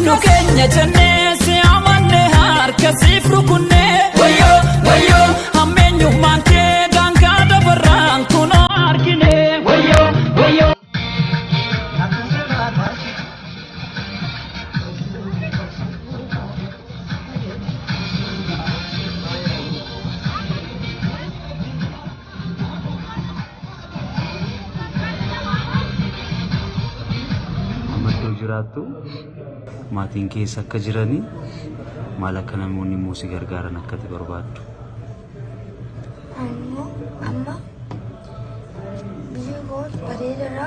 Nu keenya jennee si amanne harka siif rukunne. Wayyoo wayyoo hammeenyummaan kee daangaa dabarraan kunoo argine. Wayyoo wayyoo. Amma iddoo jiraattu maatiin keessa akka jiranii maal akka namoonni immoo si gargaaran akka ati barbaaddu. Ammoo amma biyyi koo bareedaadha.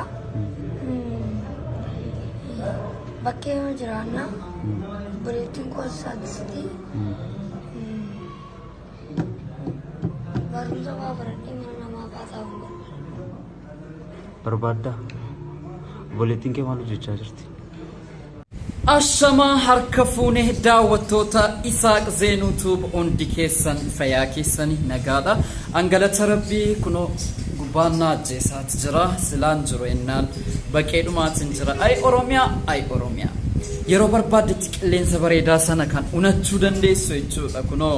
Bakkee yoo jiraanna obboleettiin koo saagsitii barumsa fa'aa baradhee mana namaa fa'aa taa'uun barbaada. Barbaaddaa? Obboleettiin kee maal hojjechaa jirti? Ashamaa harka fuune daawwattoota Isaaq Zeenuu Tube hundi keessan fayyaa keessani nagaadha. Angalata Rabbii kunoo gubbaan na ajjeesaati jira. Silaan jiru ennaan baqee dhumaatiin jira. Ay Oromiyaa ay Oromiyaa. Yeroo barbaaddetti qilleensa bareedaa sana kan unachuu dandeessu jechuudha. Kunoo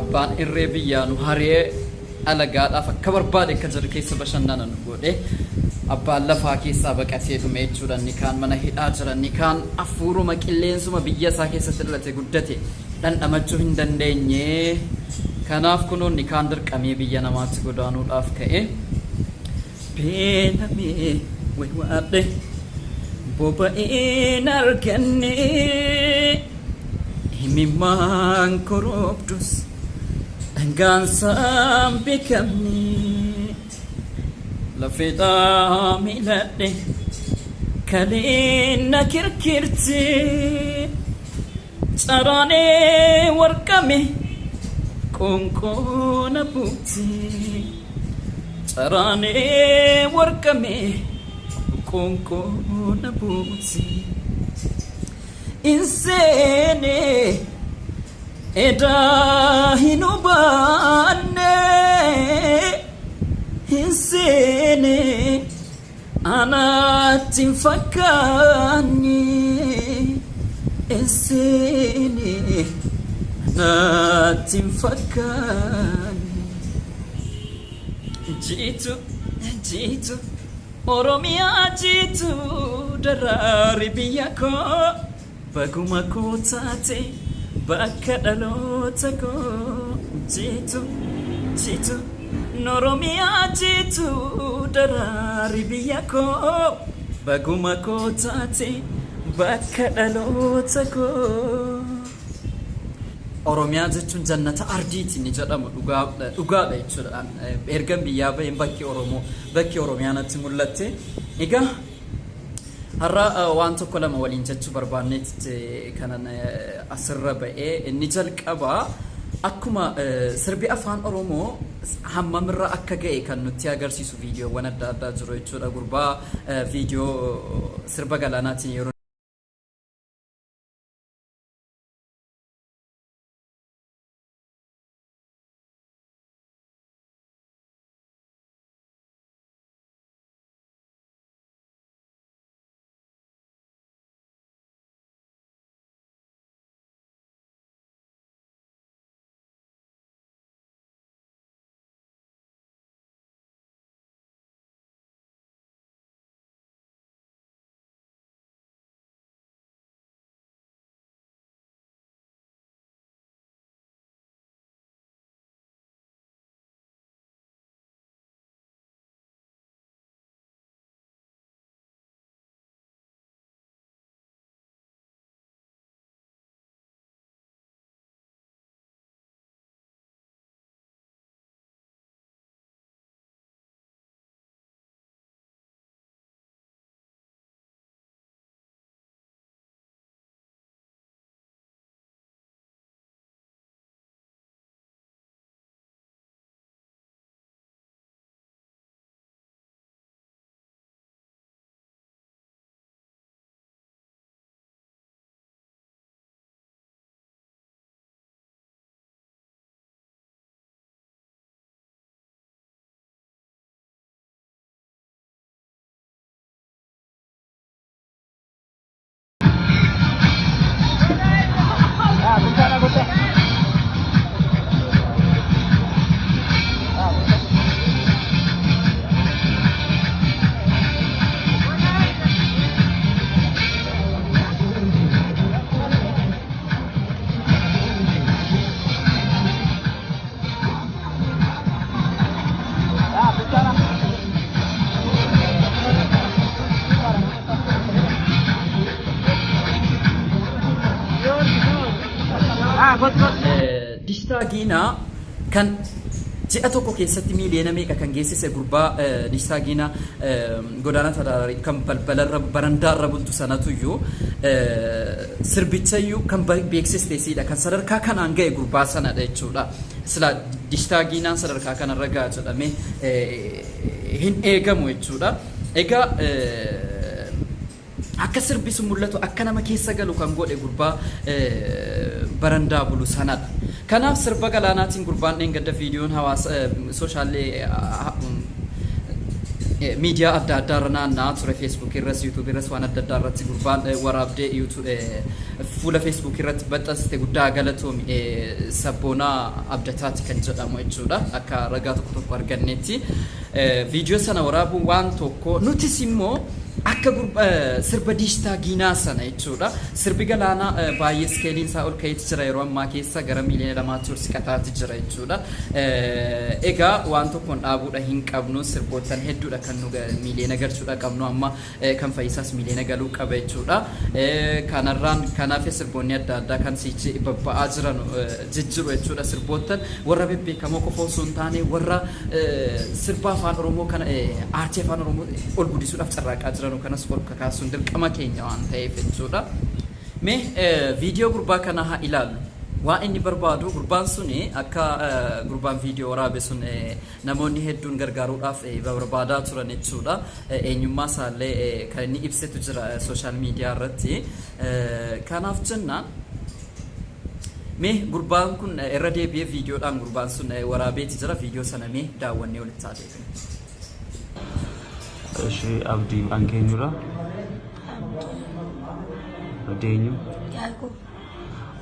abbaan irree biyyaa nu hariyee alagaadhaaf akka barbaade akka jiru keessa bashannana nu godhe. Abbaan lafaa keessaa baqatee dhume jechuudha. Inni kaan mana hidhaa jira. Inni kaan hafuuruma qilleensuma biyya isaa keessatti dhalate guddate dhandhamachuu hin dandeenye. Kanaaf kunoo inni kaan dirqamee biyya namaatti godaanuudhaaf ka'e. Beelamee waywaadhe boba'een arganne himimmaan koroobdus dhangaansaan beekamne lafeedhaa miiladhe kaleen na kirkirte caraanee warqame qoonqoo na buute. Caraanee warqame qoonqoo na buute. Inseene edaa hin hubanne. Inseene anatti hin fakkaanne. Inseene anatti hin fakkaanne. Jiitu jiitu Oromiyaa jiitu daraari biyya koo baguma koo taate bakka dhaloota koo jiitu jiitu Oromiyaa jiitu daraari biyya koo baguma koo taate bakka dhaloota koo. Oromiyaa jechuun jannata ardiiti ni jedhamu dhugaadha jechuudha. Ergan biyyaa baheen bakki Oromoo bakki Oromiyaa natti mul'atte. Egaa har'a waan tokko lama waliin jechuu barbaanneetti kanan asirra ba'ee inni jalqabaa akkuma sirbi afaan Oromoo hammamirra akka ga'e kan nutti agarsiisu viidiyoowwan adda addaa jiru jechuudha. Gurbaa viidiyoo sirba galaanaatiin yeroo Dishtaa Giinaa kan ji'a tokko keessatti miiliyoona meeqa kan geessise gurbaa Dishtaa Giinaa godaana tadaarii kan balbalarra barandaarra bultu sanatuyyuu sirbichayyuu kan beeksiste siidha kan sadarkaa kanaan ga'e gurbaa sanadha jechuudha. Sila Dishtaa Giinaan sadarkaa kanarra ga'a jedhamee hin eegamu jechuudha. Egaa akka sirbi sun mul'atu akka nama keessa galu kan godhe gurbaa barandaa bulu sanadha. Kanaaf sirba Galaanaatiin gurbaan dheengadda viidiyoon hawaasa social miidiyaa adda addaa irra naanna'aa ture, Facebook irras, YouTube irras, waan adda addaa irratti gurbaan waraabdee fuula Facebook irratti maxxansite. Guddaa galatoomi, Sabboonaa Abdataati kan jedhamu jechuudha, akka ragaa tokko tokko argannetti. Viidiyoo sana waraabuun waan tokko, nutis immoo akka sirba Diishtaa Giinaa sana jechuudha. Sirbi Galaanaa baay'ee skeeliin isaa ol ka'eeti jira, yeroo ammaa keessa gara miiliyoona 2tti ol siqataati jira jechuudha. Egaa waan tokkoon dhaabuudha hin qabnu, sirboottan hedduudha kan nu miiliyoona galchuudha qabnu. Amma kan Fayyisaas miiliyoona galuu qaba jechuudha. Kanarraan kanaaf sirboonni adda addaa kan siichi babba'aa jiran jijjiru jechuudha. Sirboottan warra bebbeekamoo qofa osoo hin taane, warra sirba afaan Oromoo kana, aartii afaan Oromoo ol guddisuudhaaf carraaqaa jiran kanas ol kakaasuun dirqama keenya waan ta'eef jechuudha. Mee viidiyoo gurbaa kanaa haa ilaallu. Waan inni barbaadu gurbaan suni, akka gurbaan viidiyoo waraabe sun namoonni hedduun gargaaruudhaaf barbaadaa turan jechuudha. Eenyummaa isaallee kan inni ibsetu jira social media irratti. Kanaaf jennaan mee gurbaan kun irra deebi'ee viidiyoodhaan gurbaan sun waraabeeti jira. Viidiyoo sana mee daawwannee walitti haa deebinu. Ishee Abdii maqaan keenyudha. Abdii. Abdii eenyu? Yaaqoob.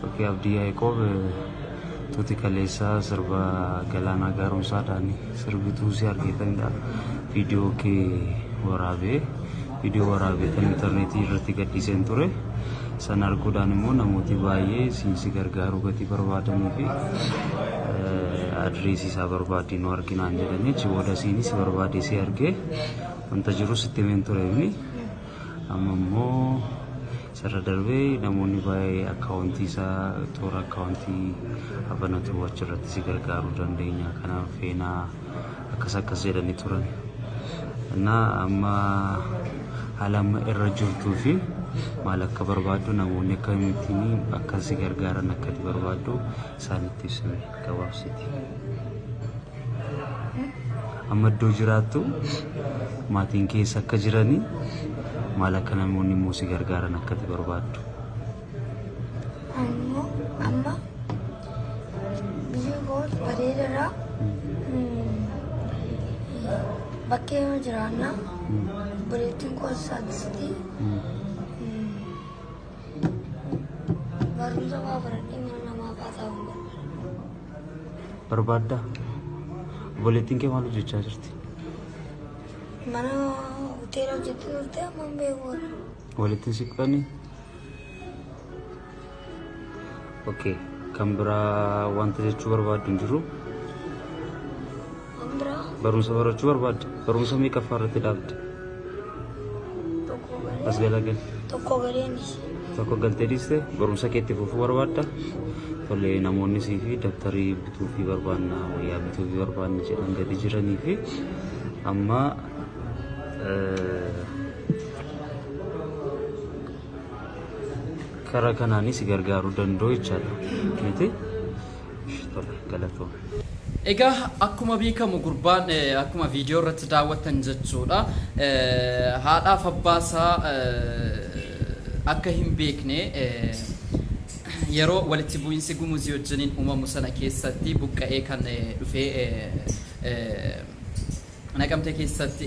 Okay, Abdii Yaaqoob, tuuti kaleessaa sirba Galaanaa Gaaromsaadhaan sirbituu si argeetanidha. Viidiyoo kee waraabee, viidiyoo waraabee kan intarneetii irratti gadhiiseen ture. Sana arguudhaan immoo namooti baay'ee siin si gargaaruu gatii barbaadanii fi adireesii isaa barbaadii nu arginaan jedhanii, achi booda siinis barbaadee si argee wanta jiru sitti himeen ture inni. Amma immoo isarra darbee namoonni baay'ee akkaawuntii isaa, toora akkaawuntii abanatu, achirratti si gargaaruu dandeenya, kanaaf feenaa, akkas akkas jedhanii turan. Innaa amma haala amma irra jirtuu fi maal akka barbaaddu, namoonni akkamittiin akka si gargaaran akka itti barbaaddu isaanitti ibsime gabaabsiti. Amma iddoo jiraattu, maatiin keessa akka jiranii, maal akka namoonni immoo si gargaaran akka itti barbaaddu. Ammoo amma biyyi koo bareedaadha. Bakkee yoo jiraanna, obboleettiin koo saadisiti. Barumsa waa baradhee mana namaa fa'aa taa'uun barbaada. Barbaaddaa? Obboleettiin kee maal hojjechaa jirti? Mana hoteela hojjetti turte, amma hin beeku. Walitti siqxanii? Okay. Kan biraa wanta jechuu barbaaddu hin jiru? Waan biraa. Barumsa barachuu barbaadda? Barumsa meeqaffaa irratti dhaabde? Tokko As galee. galagal. Tokko galeenis. Tokko galtee dhiiste, barumsa keetti fufuu barbaadda? Tole, namoonni sii fi dabtarii bituu fi barbaanna, wayyaa bituu fi barbaanna jedhan gadi jiranii fi amma karaa kanaanis si gargaaruu danda'u jechaadha. Miti? Tole, galatooma. Egaa akkuma beekamu gurbaan akkuma viidiyoo irratti daawwattan jechuudha. Haadhaaf abbaasaa akka hin beekne, yeroo walitti bu'iinsi Gumuzii wajjiniin uumamu sana keessatti buqqa'ee kan dhufee Naqamtee keessatti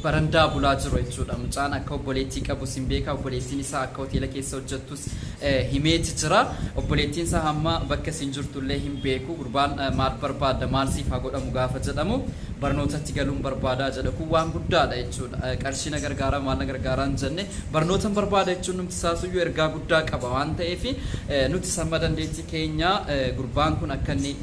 barandaa bulaa jiru jechuudha. Mucaan akka obboleettii qabus hin beeka. Obboleettiin isaa akka hoteela keessa hojjettus himeeti jira. Obboleettiin isaa hamma bakka isin jirtullee hin beeku. Gurbaan maal barbaadda, maal siif haa godhamu gaafa jedhamu, barnootatti galuun barbaadaa jedha. Kun waan guddaadha jechuudha. Qarshii na gargaaraa, maal na gargaaraa hin jenne, barnootan barbaada jechuun numti isaatuyyuu ergaa guddaa qaba waan ta'eef, nuti samma dandeettii keenya gurbaan kun akka inni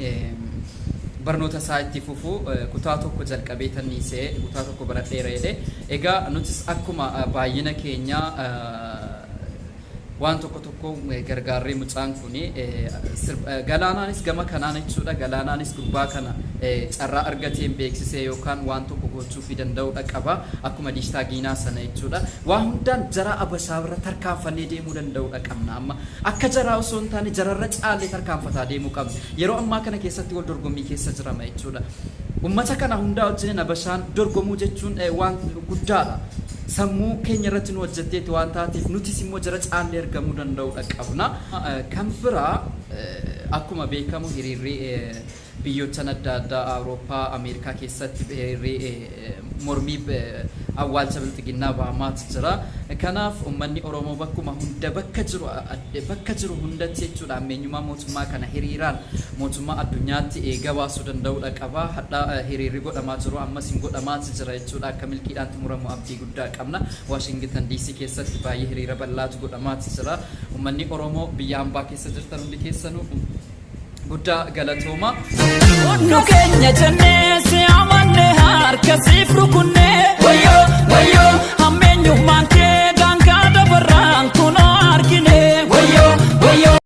barnoota isaa itti fufu, kutaa tokko jalqabee tanniisee kutaa tokko baradheera jedhe. Egaa nutis akkuma baay'ina keenya waan tokko tokko tokko gargaarree mucaan kun galaanaanis gama kanaan jechuudha. Galaanaanis gurbaa kana carraa argateen beeksisee yookaan waan tokko gochuufii danda'uudha qaba. Akkuma diishtaa giinaa sana jechuudha. Waa hundaan jara abashaa bira tarkaanfannee deemuu danda'uudha qabna amma. Akka jaraa osoo hin taane jararra caallee tarkaanfataa deemuu qabna. Yeroo ammaa kana keessatti wal dorgommii keessa jirama jechuudha. Ummata kana hundaa wajjin abashaan dorgomuu jechuun waan guddaadha. Sammuu keenya irratti nu hojjetteetti waan taateef nutis immoo jara caallee argamuu danda'uudha qabna. Kan biraa akkuma beekamu hiriirri biyyoottan adda addaa Awurooppaa, Ameerikaa keessatti hiriirri mormii awwaalcha bilxiginnaa bahamaatu jira. Kanaaf uummanni Oromoo bakkuma hunda bakka jiru bakka jiru hundatti jechuudha ammeenyummaa mootummaa kana hiriiraan mootummaa addunyaatti gabaasuu danda'uudha qaba. Hadha hiriirri godhamaa jiru ammas hin godhamaati jira jechuudha. Akka milkiidhaan xumuramu abdii guddaa qabna. Waashingtan DC keessatti baay'ee hiriira bal'aatu godhamaati jira. Uummanni Oromoo biyya hambaa keessa jirtan hundi keessanuu guddaa galatooma. Nu keenya jennee si amanne harka siif rukunnee wayyoo wayyoo hammeenyummaan kee.